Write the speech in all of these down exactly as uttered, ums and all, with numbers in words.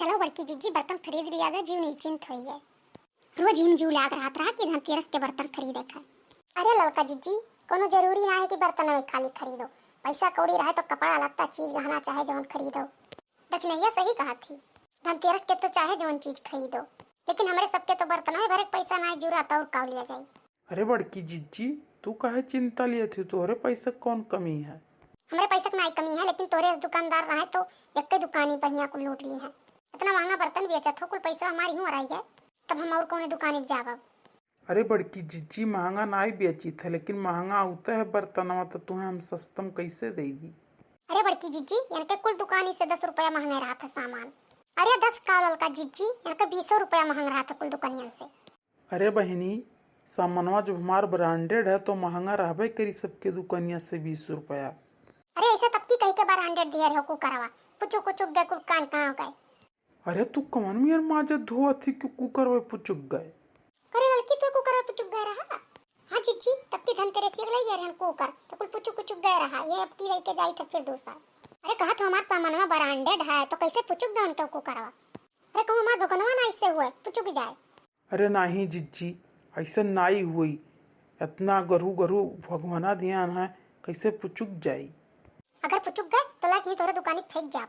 चलो बड़की जिज्जी, बर्तन खरीद लिया गया, जीव निश्चिंत होई है। रोज हिम जू लाग रहत रहा कि धनतेरस के बर्तन खरीदे के है। अरे ललका जिज्जी, कोनो जरूरी ना है कि बर्तन में खाली खरीदो, पैसा कौड़ी रहे तो कपड़ा लत्ता, चीज गहना चाहे जौन खरीदो। दखिनैया सही कहा थी, धनतेरस के तो चाहे जौन चीज खरीदो, लेकिन हमरे सबके तो बर्तन में भरे के पैसा ना है, जुरा तो और का लिया जाई। अरे बड़की जिज्जी, तू काहे चिंता लियत ही? तोहरे पैसा क कौन कमी है? हमरे पैसा क नाई कमी है, लेकिन तोहरे अस दुकानदार रहे तो एक्के दुकानी पर हियाँ कुल लूट ली है। इतना महंगा बर्तन बेचत हो, कुल पैसा हमारी हूँ रही है, तब हम और कौने दुकानी पर जाब अब? अरे बड़की जिज्जी, महंगा नाई बेचित है, लेकिन महंगा होता है बर्तनवा, तो तुम्हें हम सस्ता में कैसे दे दी? अरे बड़की जिज्जी, इनके कुल दुकानी से दस रुपया महंगा रहा था सामान। अरे दस का ललका जिज्जी, इनके बीसों रुपया महंगा रहा था कुल दुकानियन से। अरे बहिनी, सामनवा जब हमार branded है तो महंगा रहबे करी सबके दुकनिया से बीस रुपया। अरे ऐसे तब की कही के branded दिया रहे हो कुकरवा, पुचुक उचुक गए कुल कान कहाँ गए। अरे तू कौन मियर माजत धोवत ही कि कुकरवा पुचुक गए? अरे ललकी तू कुकरवा पुचुक गए रहा? हाँ जिज्जी, तब की धनतेरस के ले गए रहन कुकर, तो कुल पुचुक उचुक गए रहा, ये अब की लेके जाई तो फिर दूसर। अरे कहा तो हमार सामनवा branded है तो कैसे पुचुक गए उनके कुकरवा? अरे कहूँ हमार भगनवा ना इससे हुए पुचुक जाए। अरे नाही जिज्जी, ऐसन नाई हुई। इतना गरहू गरहू भगवाना दियान है, कैसे पुचुक जाई? अगर पुचुक गए तो लाइक ही तोरे दुकानी फेंक जाब,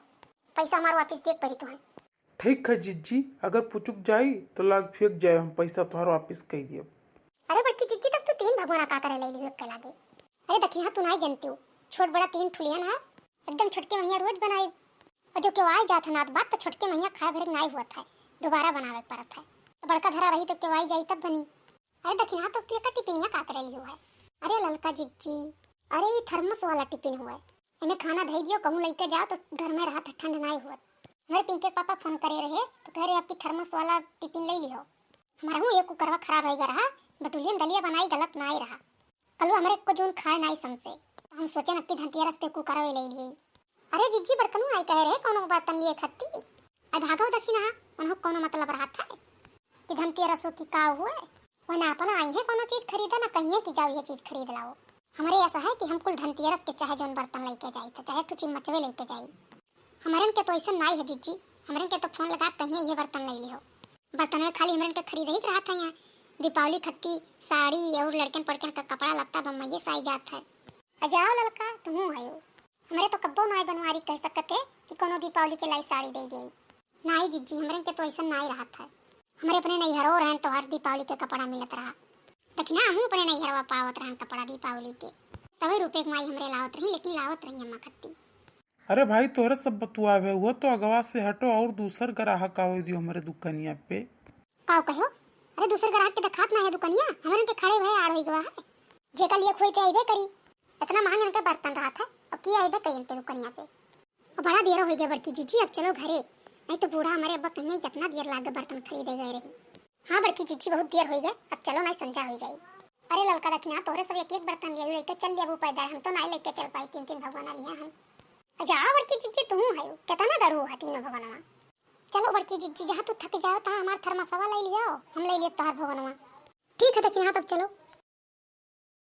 पैसा हमार वापिस दे परी तुहन। ठीक है जिज्जी, अगर पुचुक जाई तो लाग फेंक जाए, हम पैसा तोहर वापिस कई दियब। अरे बड़की जिज्जी, तब तू तीन भगवाना का करे ले लियो के लागे? अरे दखिनहा तू नाई जनती हो, छोट बड़ा तीन ठुलियन है, एकदम छोटके महिया रोज बनाई। और जो केवाई जात है नात बात तो छोटके महिया खाए भरे नाई हुआ था, दोबारा बनावे के परत है। तो बड़का धरा रही तो केवाई जाई तब बनी। अरे दखिनहा तो तू एक टिपिनिया का करे लियो है? अरे ललका जिज्जी, अरे ये थर्मस वाला टिपिन हुआ है, एमे खाना धई दियो, कहूँ लइके जाओ तो घर में रहा था, ठंड नाई हुआ। हमारे पिंकी के पापा फोन करे रहे तो कह रहे आपकी थर्मस वाला टिपिन ले लियो। हमारा हूँ एक कुकरवा खराब होइगा रहा, बटुलियन दलिया बनाई गलत नाई रहा। कलू हमरे को जून खाए नाई समसे। तो हम सोचे नक्की धनतेरस ते कुकरवे ले लिए। अरे जिज्जी बड़कनू आई कहे रहे कोनो बर्तन लिए खत्ती। अब भागव दखिनहा, उन्हों कोनो मतलब रहा था कि धनतेरस हो कि का हुए। वह ना अपन आई है कोनो चीज खरीदा ना कहिए कि जाओ ये चीज खरीद लाओ। हमरे ऐसा है कि हम कुल धनतेरस के चाहे जौन बर्तन लेके जाई तो चाहे ठुची मचवे लेके जाई। हमरन के तो ऐसा नाई है जिज्जी, हमरन के तो फोन लगा कहिए ये बर्तन ले लियो। बर्तन में खाली हमरन के खरीद ही रहा था यहाँ। दीपावली खत्ती साड़ी और लड़कन पड़कन का कपड़ा लत्ता बम्मैये से आई जात है। आ जाओ ललका, तुहूँ आयो। हमरे तो कब्बो नाई बनवारी कह सकत है कि कोनो दीपावली के लाई साड़ी दे गई। नाई जिज्जी, हमरन के तो ऐसा नाई रहत है। हमरे अपने नैहरो रहन तो हर दीपावली के कपड़ा मिलत रहा। लेकिन हमहूँ अपने नैहरवा पावत रहन कपड़ा दीपावली के। सवे रुपये के माई हमरे लावत रही, लेकिन लावत रही अम्मा खत्ती। अरे भाई, तोहरे सब बतुआवे हुआ तो अगवा से हटो और दूसर ग्राहक आवे दियो हमरे दुकानिया पे। काव कहो? अरे दूसर ग्राहक के देखात ना है दुकानिया, हमरन के खड़े भये आड़ होई गवा है। जेका लिए खोई ते अइबे करी। इतना महंग इनके बर्तन रहत है, अब की अइबे करी इनके दुकानिया पे। अब बड़ा देर होई गया बड़की जिज्जी, अब चलो घरे, नहीं तो बूढ़ा हमारे अब्बा कहिए कितना देर लाग बर्तन खरीदे गए रही। हाँ बड़की जिज्जी, बहुत देर होई गए, अब चलो नहीं संझा होई जाई। अरे ललका दखिनहा, तोहरे सब एक एक बर्तन लिए लेके चल लिया वो पैदल, हम तो नहीं लेके चल पाई तीन तीन भगवाना लिया हम। अच्छा बड़की जिज्जी, तू है कितना गरू है तीनों भगवानवा। चलो बड़की जिज्जी, जहाँ तू थक जाओ तहाँ हमार थर्मसवा ले लियो, हम ले लिए तोहर भगवानवा। ठीक है दखिनहा, तब चलो।